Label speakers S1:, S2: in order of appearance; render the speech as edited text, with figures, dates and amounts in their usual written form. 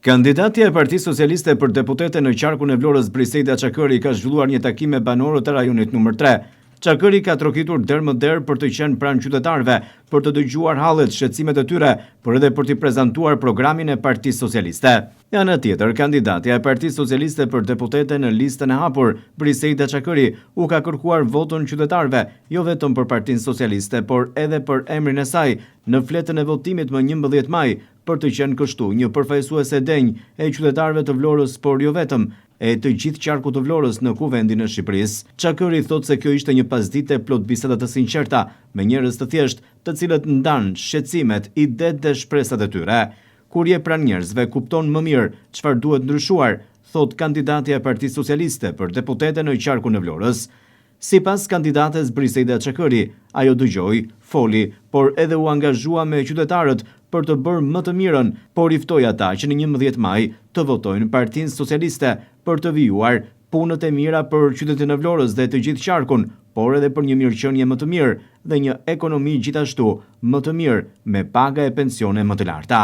S1: Kandidatja e Partisë Socialiste për deputete në qarkun e Vlorës Briseida Çakërri ka zhvilluar një takim me banorët e rajonit numër 3. Çakërri ka trokitur derë më derë për të qenë pranë qytetarëve, për të dëgjuar hallet, shqetësimet e tyre, por edhe për t'i prezantuar programin e Partisë Socialiste. Nga ana tjetër, kandidatja e Partisë Socialiste për deputete në listën e hapur, Briseida Çakërri, u ka kërkuar votën qytetarëve, jo vetëm për Partinë Socialiste, por edhe për emrin e saj në fletën e votimit më 11 maj, për të qenë kështu një përfaqësuese e denjë e qytetarëve të Vlorës, por jo vetëm, e të gjithë qarkut të Vlorës në Kuvendin e Shqipërisë. Çakërri thotë se kjo ishte një pasdite plot biseda të sinqerta me njerëz të thjeshtë, të cilët ndanë shqetësimet, idetë dhe shpresat e tyre. Kur je pranë njerëzve, kupton më mirë çfarë duhet ndryshuar, thotë kandidatja e Partisë Socialiste për deputete në qarkun e Vlorës. Sipas kandidates Briseida Çakërri, ajo dëgjoi, foli, por edhe u angazhua me qytetarët për të bërë më të mirën, por i ftoi ata që në 11 maj të votojnë Partinë Socialiste për të vijuar punët e mira për qytetin e Vlorës dhe të gjithë qarkun, por edhe për një mirëqenie më të mirë dhe një ekonomi gjithashtu më të mirë me paga e pensione më të larta.